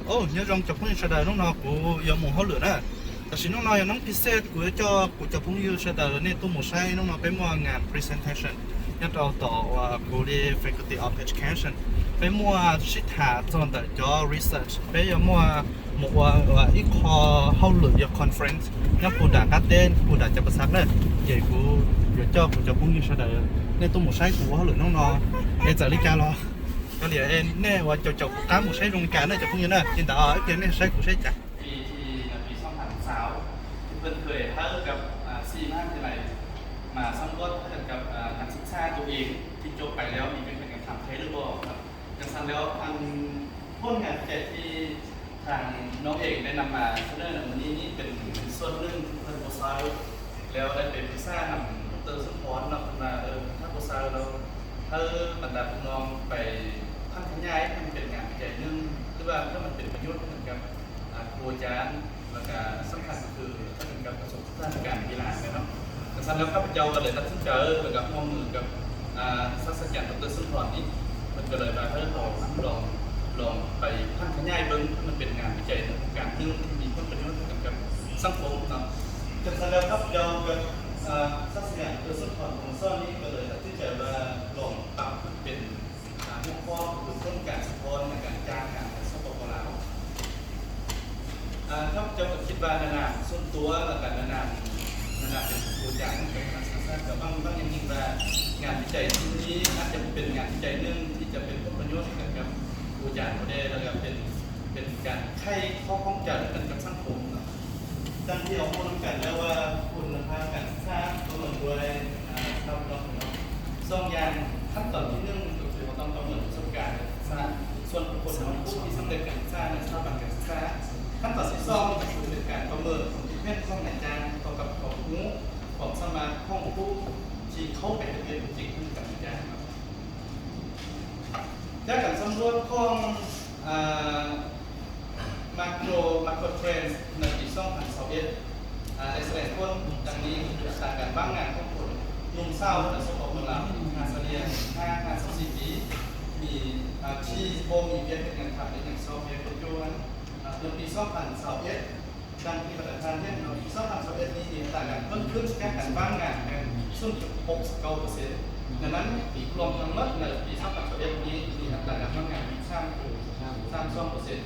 Ồ, nhớ dòng chào phúng như sau đời lúc nào cũng giờ mùa háo lửa đó. Ta xin lúc nào nắng phi xe của cho của chào phúng như sau đời nên tôi một sai lúc nào bé mua ngàn presentation. Nhất đầu tổ và của đi faculty of education. Bé mua shit hạ tròn tại cho research. Bé giờ mua một và và ít kho háo lửa giờ conference. Nhất của đã cắt tên, của đã chào pasat nữa. Vậy của giờ cho của chào phúng như sau đời nên tôi một sai của háo lửa lúc nào. Để giờ đi ca lo. ກໍເຫຼືອແນ່ວ່າເຈົ້າ ເຈົ້າຕາມໝູ່ໃຊ້ໂຮງການນະ ເຈົ້າຜູ້ຍິງນະ ຈິນດາ ເອີ ເຈົ້າແນ່ໃຊ້ກູໃຊ້ຈັກ. ປີທີ່ ປີສອງພັນຊາວ ທີ່ເພິ່ນເຄີຍໃຫ້ກັບ ອາ ສີ່ມະຫາວິທະຍາໄລມາສຳຫຼວດກັບ ອາ ນັກສຶກສາຕົວເອງທີ່ຈົບໄປແລ້ວ ມີວຽກເຮັດງານທຳໄດ້ຫຼືບໍ່ເນາະ. ຈັ່ງຊັ້ນແລ້ວ ອັນຜົນງານວິໄຈທີ່ ທາງນ້ອງເອງໄດ້ນຳມາສະເໜີໃນມື້ນີ້ນີ້ ເປັນ ເປັນສ່ວນໜຶ່ງທີ່ເພິ່ນບໍ່ໃຊ້ ແລ້ວໄດ້ໄປປຶກສານຳ ດຣ. ສົມພອນເນາະ ເພິ່ນວ່າ ເອີ ຖ້າບໍ່ໃຊ້ແລ້ວ ໃຫ້ບັນດາພວກນ້ອງໄປຜັນຂະຫຍາຍໃຫ້ມັນເປັນງານວິໄຈໜຶ່ງ ຫຼືວ່າໃຫ້ມັນເປັນປະໂຫຍດໃຫ້ກັບ ອາ ຄູອາຈານ ແລ້ວກະສຳຄັນກໍຄືໃຫ້ກັບກະຊວງສຶກສາທິການກິລາແມ່ນເນາະ. ຈັ່ງຊັ້ນແລ້ວ ຂ້າພະເຈົ້າກໍເລີຍຕັດສິນໃຈ ແລ້ວກໍຮ່ວມມືກັບ ອາ ສາດສະດາຈານ ດຣ. ສຸນທອນນີ້ ເພິ່ນກໍເລີຍວ່າ ເອີ ເຮົາລອງ ລອງໄປຜັນຂະຫຍາຍເບິ່ງ ມັນເປັນງານວິໄຈໃນໂຄງການໜຶ່ງທີ່ມີຜົນປະໂຫຍດໃຫ້ກັບສັງຄົມເນາະ. ຈັ່ງຊັ້ນແລ້ວ ຂ້າພະເຈົ້າກັບ ອາ ສາດສະດາຈານ ດຣ. ສຸນທອນ ພົງສອນນີ້ ກໍເລີຍຕັດສິນໃຈວ່າ ລອງປັບເປັນ ອາ ຫົວຂໍ້ຄືຜົນການສະທ້ອນໃນການຈ້າງງານໃນ ສປປ ລາວ. ອາ ຂ້າພະເຈົ້າກໍຄິດວ່າໃນນາມສ່ວນຕົວ ແລ້ວກໍໃນນາມ ໃນນາມເປັນຄູອາຈານຂອງຄະນະສາດສະດາຈານ ກໍຫວັງ ຫວັງຢ່າງຍິ່ງວ່າ ງານວິໄຈຊຸດນີ້ອາດຈະເປັນງານວິໄຈໜຶ່ງທີ່ຈະເປັນຜົນປະໂຫຍດໃຫ້ກັບຄູອາຈານເຮົາແດ່ ແລ້ວກໍເປັນ ເປັນການໄຂຂໍ້ຂ້ອງໃຈໃຫ້ກັບສັງຄົມເນາະ. ດັ່ງທີ່ເຮົາຮູ້ນຳກັນແລ້ວວ່າ ຄຸນນະພາບການສຶກສາປະເມີນດ້ວຍ ອາ ສະພາບແວດລ້ອມເນາະ ສອງຢ່າງ. ຂັ້ນຕອນທີໜຶ່ງ ກໍຄືເຮົາຕ້ອງປະເມີນປະສົບການການສຶກສາ ສ່ວນບຸກຄົນຂອງຜູ້ທີ່ສຳເລັດການສຶກສາໃນສະຖາບັນການສຶກສາ. ຂັ້ນຕອນທີສອງ ກໍຄືເປັນການປະເມີນຄວາມຄິດເຫັນຂອງນາຍຈ້າງຕໍ່ກັບຄວາມຮູ້ ຄວາມສາມາດຂອງຜູ້ທີ່ເຂົ້າໄປເຮັດວຽກຈິງໃຫ້ກັບນາຍຈ້າງເນາະ. ຈາກການສຳຫຼວດຂອງ ອາ Macro Macro Trends ໃນປີສອງພັນຊາວເອັດ ອາ ໄດ້ສະແດງຜົນດັ່ງນີ້ ຄືອັດຕາການວ່າງງານຂອງຄົນໜຸ່ມສາວໃນ ສປປ ລາວ ທີ່ຄ່າສະເລ່ຍ ສິບຫ້າຫາຊາວສີ່ປີ ມີ ອາ ທີ່ບໍ່ມີວຽກເຮັດງານທຳ ແລະ ຍັງຊອກວຽກເຮັດຢູ່ນັ້ນ ອາ ໃນປີສອງພັນຊາວເອັດ ດັ່ງທີ່ບັນດາທ່ານເຫັນເນາະ ປີສອງພັນຊາວເອັດນີ້ ອັດຕາການເພີ່ມຂຶ້ນຈາກການວ່າງງານແມ່ນສູນຈຸດຫົກສິບເກົ້າເປີເຊັນ. ດັ່ງນັ້ນ ລວມທັງໝົດໃນປີສອງພັນຊາວເອັດນີ້ ມີອັດຕາການວ່າງງານສາມຈຸດສາມສອງເປີເຊັນ.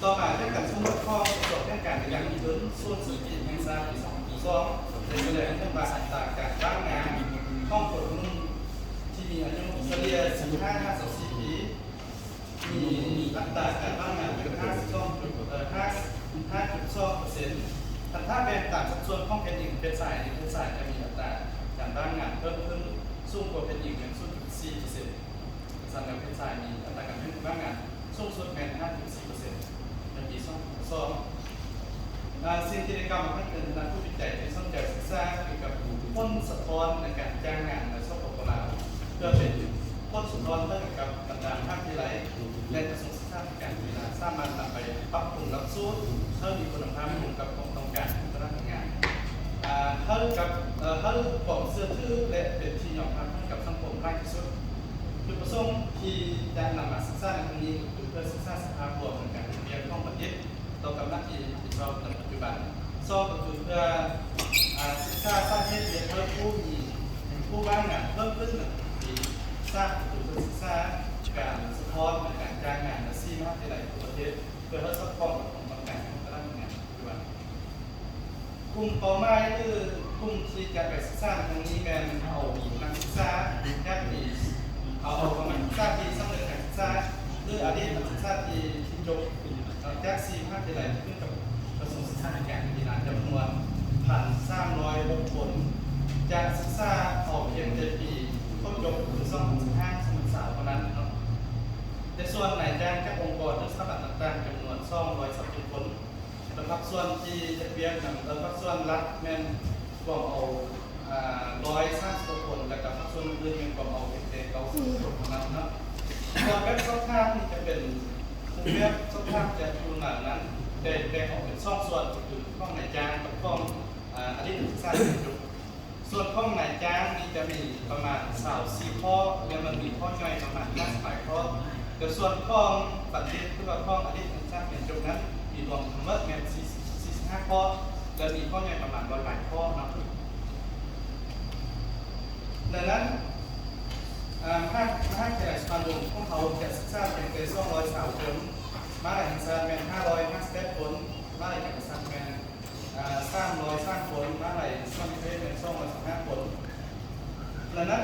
ຕໍ່ມາ ຈາກການສຳຫຼວດຂອງກະຊວງແຜນການ ແລະ ການລົງທຶນ ສູນສະຖິຕິແຫ່ງຊາດ ປີສອງພັນຊາວສອງ ໄດ້ສະແດງເຫັນວ່າ ອັດຕາການວ່າງງານຂອງຄົນໜຸ່ມທີ່ມີອາຍຸສະເລ່ຍ ສິບຫ້າຫາຊາວສີ່ປີ ມີອັດຕາການວ່າງງານເປັນ ຫ້າສິບສອງຈຸດ ເອີ ຫ້າ ຫ້າຈຸດສອງເປີເຊັນ. ຄັນຖ້າແບ່ງຕາມສັດສ່ວນຂອງເພດຍິງ ເພດຊາຍນີ້ ເພດຊາຍຈະມີອັດຕາການວ່າງງານເພີ່ມຂຶ້ນສູງກວ່າເພດຍິງແມ່ນ ສູນຈຸດສີ່ເປີເຊັນ. ສັນແລ້ວ ເພດຊາຍມີອັດຕາການວ່າງງານສູງສຸດແມ່ນ ຫ້າຈຸດສີ່ເປີເຊັນ ໃນປີສອງພັນຊາວສອງ. ອາ ສິ່ງທີ່ໄດ້ກ່າວມາຂ້າງເທິງ ຄະນະຜູ້ວິໄຈທີ່ສົນໃຈສຶກສາກ່ຽວກັບຜົນສະທ້ອນໃນການຈ້າງງານໃນ ສປປ ລາວ ເພື່ອເປັນຜົນສະທ້ອນໃຫ້ກັບບັນດາມະຫາວິທະຍາໄລ ແລະ ກະຊວງສຶກສາທິການ ເວລາສາມາດນຳໄປປັບປຸງຫຼັກສູດໃຫ້ມີຄຸນນະພາບ ກົງກັບຄວາມຕ້ອງການຂອງຕະຫຼາດແຮງງານ ອາ ໃຫ້ກັບ ເອີ ໃຫ້ຄວາມເຊື່ອຖື ແລະ ເປັນທີ່ຍອມຮັບໃຫ້ກັບສັງຄົມຫຼາຍທີ່ສຸດ. ຈຸດປະສົງທີ່ຈະນຳມາສຶກສາໃນຄັ້ງນີ້ ກໍຄືເພື່ອສຶກສາສະພາບລວມໃນການເຮັດວຽກຂອງບັນດິດ ຕໍ່ກັບໜ້າທີ່ຮັບຜິດຊອບໃນປັດຈຸບັນ. ສອງ ກໍຄືເພື່ອ ອາ ສຶກສາສາເຫດເຮັດໃຫ້ຜູ້ມີ ຜູ້ວ່າງງານເພີ່ມຂຶ້ນໃນທຸກປີ. ສາມ ກໍຄືເພື່ອສຶກສາການສະທ້ອນ ແລະ ການຈ້າງງານໃນສີ່ມະຫາວິທະຍາໄລທົ່ວປະເທດ ເພື່ອໃຫ້ສອດຄ່ອງກັບຄວາມຕ້ອງການຂອງຕະຫຼາດແຮງງານປັດຈຸບັນ. ກຸ່ມເປົ້າໝາຍ ຫຼື ກຸ່ມທີ່ຈະໄປສຶກສາໃນຄັ້ງນີ້ແມ່ນເອົານັກສຶກສາຈາກທີ່ ເອົາ ເອົາກຳລັງສຶກສາທີ່ສຳເລັດການສຶກສາ ຫຼື ອະດີດນັກສຶກສາທີ່ ທີ່ຈົບຈາກສີ່ມະຫາວິທະຍາໄລທີ່ຂຶ້ນກັບກະຊວງສຶກສາທິການ ປີໜ້າ ຈຳນວນ ໜຶ່ງພັນສາມຮ້ອຍຫົກຄົນ ຈະສຶກສາເອົາພຽງແຕ່ປີເຂົາຈົບ ຄື ສອງພັນສິບຫ້າ ສອງພັນຊາວ ເທົ່ານັ້ນເນາະ. ໃນສ່ວນນາຍຈ້າງຈາກອົງກອນ ຫຼື ສະຖາບັນຕ່າງໆ ຈຳນວນ ສອງຮ້ອຍຊາວເຈັດຄົນ ແລະ ພາກສ່ວນທີ່ເຮັດວຽກນຳ ເອີ ພາກສ່ວນລັດແມ່ນກວມເອົາ ອາ ຮ້ອຍສາມສິບຫົກຄົນ ແລະ ກະພາກສ່ວນອື່ນແມ່ນກວມເອົາພຽງແຕ່ເກົ້າສິບຄົນເທົ່ານັ້ນເນາະ. ສ່ວນແບບສອບຖາມນີ້ຈະເປັນ ຮູບແບບສອບຖາມຈະຢູ່ໃນນັ້ນ ແຕ່ແບ່ງອອກເປັນສອງສ່ວນ ກໍຄືຂອງນາຍຈ້າງກັບຂອງ ອາ ອະດີດນັກສຶກສາທີ່ຈົບ. ສ່ວນຂອງນາຍຈ້າງນີ້ຈະມີປະມານຊາວສີ່ຂໍ້ ແລະ ມັນມີຂໍ້ຍ່ອຍປະມານຫ້າສິບປາຍຂໍ້ ແຕ່ ສ່ວນຂອງບັນດິດ ຫຼືວ່າຂອງອະດີດນັກສຶກສາຮຽນຈົບນັ້ນ ມີລວມທັງໝົດແມ່ນສີ່ສິບຫ້າຂໍ້ ແລະ ມີຂໍ້ໃຫຍ່ປະມານຮ້ອຍປາຍຂໍ້ເນາະ. ດັ່ງນັ້ນ ອາ ມະຫາ ມະຫາວິທະຍາໄລສຸພານຸວົງຂອງເຮົາຈັດສຶກສາພຽງແຕ່ສອງຮ້ອຍຊາວຄົນ, ມະຫາວິທະຍາໄລແຫ່ງຊາດແມ່ນຫ້າຮ້ອຍຫ້າສິບແປດຄົນ, ມະຫາວິທະຍາໄລກຳມະສັດແມ່ນ ອາ ສາມຮ້ອຍສາມຄົນ, ມະຫາວິທະຍາໄລສວນນິເວດແມ່ນສອງຮ້ອຍຊາວຫ້າຄົນ. ດັ່ງນັ້ນ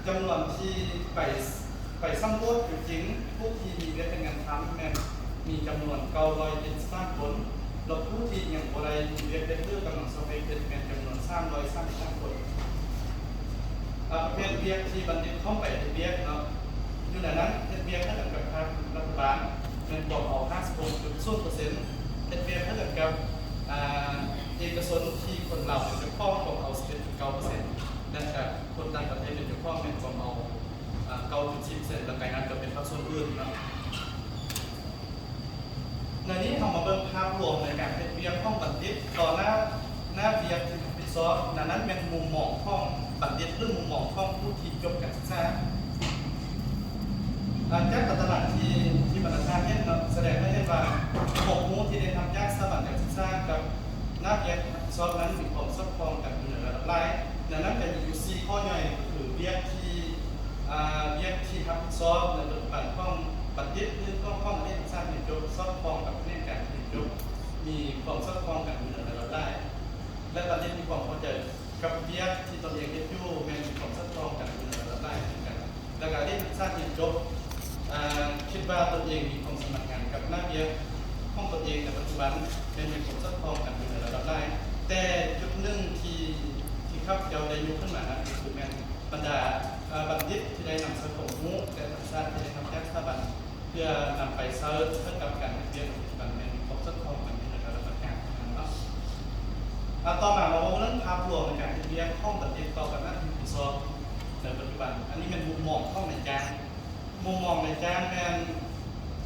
ຈຳນວນທີ່ໄປ ໄປສຳຫຼວດຕົວຈິງ ຜູ້ທີ່ມີວຽກເຮັດງານທຳແມ່ນມີຈຳນວນເກົ້າຮ້ອຍເຈັດສິບສາມຄົນ ແລະ ຜູ້ທີ່ຍັງບໍ່ໄດ້ມີວຽກເຮັດ ຫຼື ກຳລັງຊອກວຽກເຮັດແມ່ນຈຳນວນສາມຮ້ອຍສາມສິບສາມຄົນ. ອາ ປະເພດວຽກທີ່ບັນດິດເຂົ້າໄປເຮັດວຽກເນາະ ຢູ່ໃນນັ້ນເຮັດວຽກໃຫ້ກັນກັບພາກລັດຖະບານແມ່ນກວມເອົາຫ້າສິບຫົກຈຸດສູນເປີເຊັນ, ເຮັດວຽກໃຫ້ກັນກັບ ອາ ເອກະຊົນທີ່ຄົນລາວເປັນເຈົ້າຂອງກວມເອົາສິບເອັດຈຸດເກົ້າເປີເຊັນ ແລະ ກະຄົນຕ່າງປະເທດເປັນເຈົ້າຂອງແມ່ນກວມເອົາ ອາ ເກົ້າຈຸດສີ່ເປີເຊັນ ແລະ ກາຍງານກໍເປັນພາກສ່ວນອື່ນເນາະ. ໃນນີ້ເຮົາມາເບິ່ງພາບລວມໃນການເຮັດວຽກຂອງບັນດິດຕໍ່ໜ້າ ໜ້າວຽກທີ່ຮັບຜິດຊອບ, ນັ້ນແມ່ນມຸມມອງຂອງບັນດິດ ຫຼື ມຸມມອງຂອງຜູ້ທີ່ຈົບການສຶກສາ. ອາ ຈາກຕາຕະລາງທີ່ ທີ່ບັນດາທ່ານເຫັນເນາະ ສະແດງໃຫ້ເຫັນວ່າຄວາມຮູ້ທີ່ໄດ້ຮັບຈາກສະຖາບັນການສຶກສາກັບໜ້າວຽກຮັບຜິດຊອບນັ້ນມີຄວາມສອດຄ່ອງກັນຢູ່ໃນລະດັບຫຼາຍ. ດັ່ງນັ້ນກໍມີຢູ່ສີ່ຂໍ້ໃຫຍ່ ກໍຄືວຽກທີ່ ອາ ວຽກທີ່ຮັບຜິດຊອບໃນປັດຈຸບັນຂອງບັນດິດ ຫຼື ຂອງ ຂອງນັກສຶກສາຮຽນຈົບ ສອດຄ່ອງກັບຂະແໜງການຮຽນຈົບ ມີຄວາມສອດຄ່ອງກັນຢູ່ໃນລະດັບຫຼາຍ ແລະ ບັນດິດມີຄວາມພໍໃຈກັບວຽກທີ່ຕົນເອງເຮັດຢູ່ ແມ່ນມີຄວາມສອດຄ່ອງກັນຢູ່ໃນລະດັບຫຼາຍເຊັ່ນກັນ. ແລ້ວກໍນັກສຶກສາຮຽນຈົບ ອາ ຄິດວ່າຕົນເອງມີຄວາມສາມາດງານກັບໜ້າວຽກຂອງຕົນເອງໃນປັດຈຸບັນ ແມ່ນມີຄວາມສອດຄ່ອງກັນຢູ່ໃນລະດັບຫຼາຍ. ແຕ່ຈຸດໜຶ່ງທີ່ ທີ່ຂ້າພະເຈົ້າໄດ້ຍົກຂຶ້ນມານັ້ນ ກໍຄືແມ່ນບັນດາ ອາ ບັນດິດທີ່ໄດ້ນຳໃຊ້ຄວາມຮູ້ ແລະ ທັກສະທີ່ໄດ້ຮັບຈາກສະຖາບັນ ເພື່ອນຳໄປໃຊ້ໃຫ້ກັບການເຮັດວຽກໃນປັດຈຸບັນ ແມ່ນມີຄວາມສອດຄ່ອງກັນຢູ່ໃນລະດັບກາງເທົ່ານັ້ນເນາະ. ອາ ຕໍ່ມາເຮົາເວົ້າເລື່ອງພາບລວມໃນການເຮັດວຽກຂອງບັນດິດຕໍ່ກັບໜ້າທີ່ຮັບຜິດຊອບໃນປັດຈຸບັນ. ອັນນີ້ແມ່ນມຸມມອງຂອງນາຍຈ້າງ. ມຸມມອງນາຍຈ້າງແມ່ນ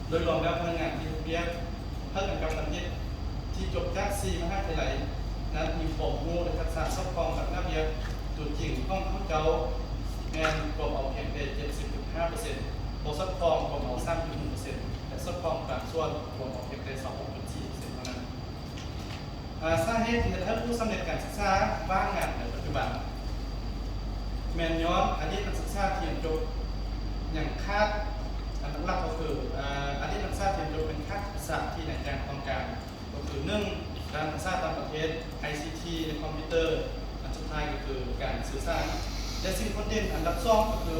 ໂດຍລວມແລ້ວພະນັກງານທີ່ເຮັດວຽກ ເທົ່າກັນກັບບັນດິດທີ່ຈົບຈາກສີ່ມະຫາວິທະຍາໄລນັ້ນ ມີຄວາມຮູ້ ແລະ ທັກສະສອດຄ່ອງກັບໜ້າວຽກຕົວຈິງຂອງເຂົາເຈົ້າ ແມ່ນກວມເອົາພຽງແຕ່ເຈັດສິບຈຸດຫ້າເປີເຊັນ, ບໍ່ສອດຄ່ອງກວມເອົາສາມຈຸດໜຶ່ງເປີເຊັນ ແລະ ສອດຄ່ອງບາງສ່ວນກວມເອົາພຽງແຕ່ຊາວຫົກຈຸດສີ່ເປີເຊັນເທົ່ານັ້ນ. ອາ ສາເຫດທີ່ເຮັດໃຫ້ຜູ້ສຳເລັດການສຶກສາວ່າງງານໃນປັດຈຸບັນ ແມ່ນຍ້ອນອະດີດນັກສຶກສາທີ່ຮຽນຈົບຍັງຂາດ ອັນຫຼັກໆກໍຄື ອາ ອະດີດນັກສຶກສາທີ່ຮຽນຈົບແມ່ນຂາດທັກສະທີ່ນາຍຈ້າງຕ້ອງການ ກໍຄື ໜຶ່ງ ດ້ານພາສາຕ່າງປະເທດ, ໄອຊີທີ ແລະ ຄອມພິວເຕີ, ອັນສຸດທ້າຍກໍຄືການສື່ສານ ແລະ ສິ່ງໂດດເດັ່ນອັນດັບສອງກໍຄື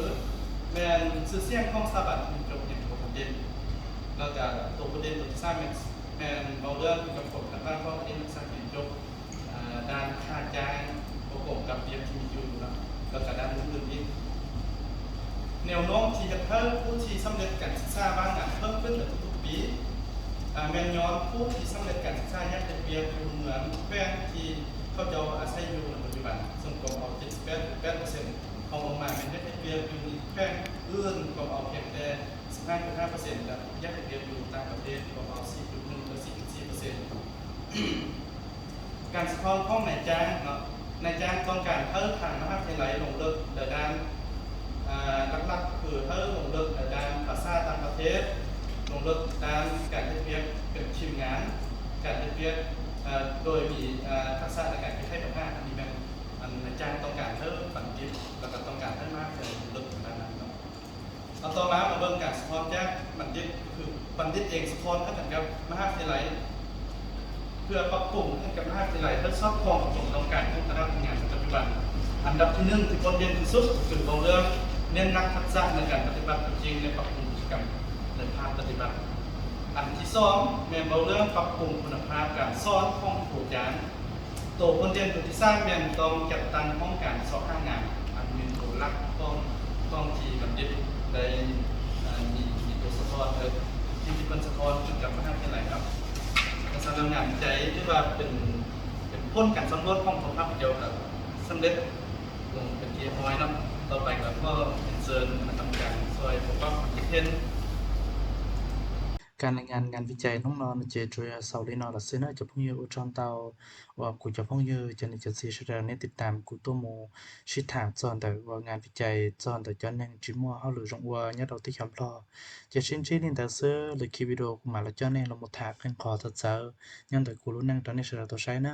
ແມ່ນຊື່ສຽງຂອງສະຖາບັນທີ່ຮຽນຈົບຍັງບໍ່ໂດດເດັ່ນ. ແລ້ວກະໂຕໂດດເດັ່ນໂຕທີສາມແມ່ນ ແມ່ນເວົ້າເລື່ອງກ່ຽວກັບຄວາມຄາດຫວັງຂອງອະດີດນັກສຶກສາທີ່ຮຽນຈົບ ອາ ດ້ານຄ່າຈ້າງບໍ່ກົງກັບວຽກທີ່ມີຢູ່ເນາະ ແລ້ວກະດ້ານອື່ນໆອີກ. ແນວໂນ້ມທີ່ຈະເພີ່ມຜູ້ທີ່ສຳເລັດການສຶກສາວ່າງງານເພີ່ມຂຶ້ນໃນທຸກໆປີ ອາ ແມ່ນຍ້ອນຜູ້ທີ່ສຳເລັດການສຶກສາຢາກເຮັດວຽກຢູ່ເມືອງແຂວງທີ່ເຂົາເຈົ້າອາໄສຢູ່ໃນປັດຈຸບັນ ເຊິ່ງກວມເອົາເຈັດສິບແປດຈຸດແປດເປີເຊັນ, ຮອງລົງມາແມ່ນຢາກເຮັດວຽກຢູ່ແຂວງອື່ນ ກວມເອົາພຽງແຕ່ສິບຫ້າຈຸດຫ້າເປີເຊັນ ແລະ ຢາກເຮັດວຽກຢູ່ຕ່າງປະເທດ ກວມເອົາສີ່ຈຸດໜຶ່ງ ແລະ ສີ່ຈຸດສີ່ເປີເຊັນ. ການສະທ້ອນຂອງນາຍຈ້າງເນາະ, ນາຍຈ້າງຕ້ອງການໃຫ້ທາງມະຫາວິທະຍາໄລລົງເລິກໃນດ້ານ ອາ ຫຼັກໆ ຄືໃຫ້ລົງເລິກໃນດ້ານພາສາຕ່າງປະເທດ, ລົງເລິກດ້ານການເຮັດວຽກເປັນທີມງານ, ການເຮັດວຽກ ອາ ໂດຍມີ ອາ ທັກສະໃນການແກ້ໄຂບັນຫາ. ອັນນີ້ແມ່ນ ອັນນາຍຈ້າງຕ້ອງການໃຫ້ບັນດິດ ແລ້ວກໍຕ້ອງການໃຫ້ມະຫາວິທະຍາໄລລົງເລິກທາງດ້ານນັ້ນເນາະ. ເອົາ ຕໍ່ມາມາເບິ່ງການສະທ້ອນຈາກບັນດິດ ຄືບັນດິດເອງສະທ້ອນໃຫ້ກັນກັບມະຫາວິທະຍາໄລ ເພື່ອປັບປຸງໃຫ້ກັບມະຫາວິທະຍາໄລໃຫ້ສອດຄ່ອງກັບຄວາມຕ້ອງການຂອງຄະນະພະນັກງານໃນປັດຈຸບັນ. ອັນດັບທີໜຶ່ງທີ່ໂດດເດັ່ນທີ່ສຸດ ຄືເວົ້າເລື່ອງເນັ້ນໜັກທັກສະໃນການປະຕິບັດຕົວຈິງ ແລະ ປັບປຸງກິດຈະກຳໃນພາກປະຕິບັດ. ອັນທີສອງແມ່ນເວົ້າເລື່ອງປັບປຸງຄຸນນະພາບການສອນຂອງຄູອາຈານ. ໂຕໂດດເດັ່ນໂຕທີສາມແມ່ນຕ້ອງຈັດຕັ້ງຫ້ອງການຊອກຫາງານ, ອັນເປັນໂຕຫຼັກຂອງ ຂອງທີ່ບັນດິດໄດ້ ເອີ ມີ ມີໂຕສະທ້ອນ ເອີ ທີ່ ທີ່ເພິ່ນສະທ້ອນກັບມະຫາວິທະຍາໄລເນາະ. ແລະ ສຳລັບງານວິໄຈ ຖືວ່າເປັນ ເປັນຜົນການສຳຫຼວດຂອງພວກຂ້າພະເຈົ້າກໍສຳເລັດລົງເປັນທີ່ຮຽບຮ້ອຍເນາະ. ຕໍ່ໄປກໍຂໍເຊີນຄະນະກຳມະການຊ່ວຍປະກອບຄວາມຄິດເຫັນ. ການລາຍງານງານວິໄຈນ້ອງນອນເຈໂດຍເສົາລີນອນລະເຊນເນາະ ເຈົ້າພວກເອີ ໂອຈອນເຕົາ ວ່າກູເຈົ້າພວກເອີ ຈະນີ້ຈະຊີສະແດງເນຕິດຕາມກູຕົວໝູຊິຖາມຈອນເດີວ່າງານວິໄຈຈອນເດີຈອນໜຶ່ງຈິມົວເຮົາຫຼືຈົງອວຍອດເອົາຕິຄຳລໍ ຈະຊິນຈີລິນເດີເຊີ ຫຼືຄລິບວິດີໂອກູມາລະຈອນເນລະມຸທາເຄື່ອງຂໍເຕີເຊີ ຍອນເດີກູລຸນັງຕອນນີ້ສະດາໂຕໄຊເນ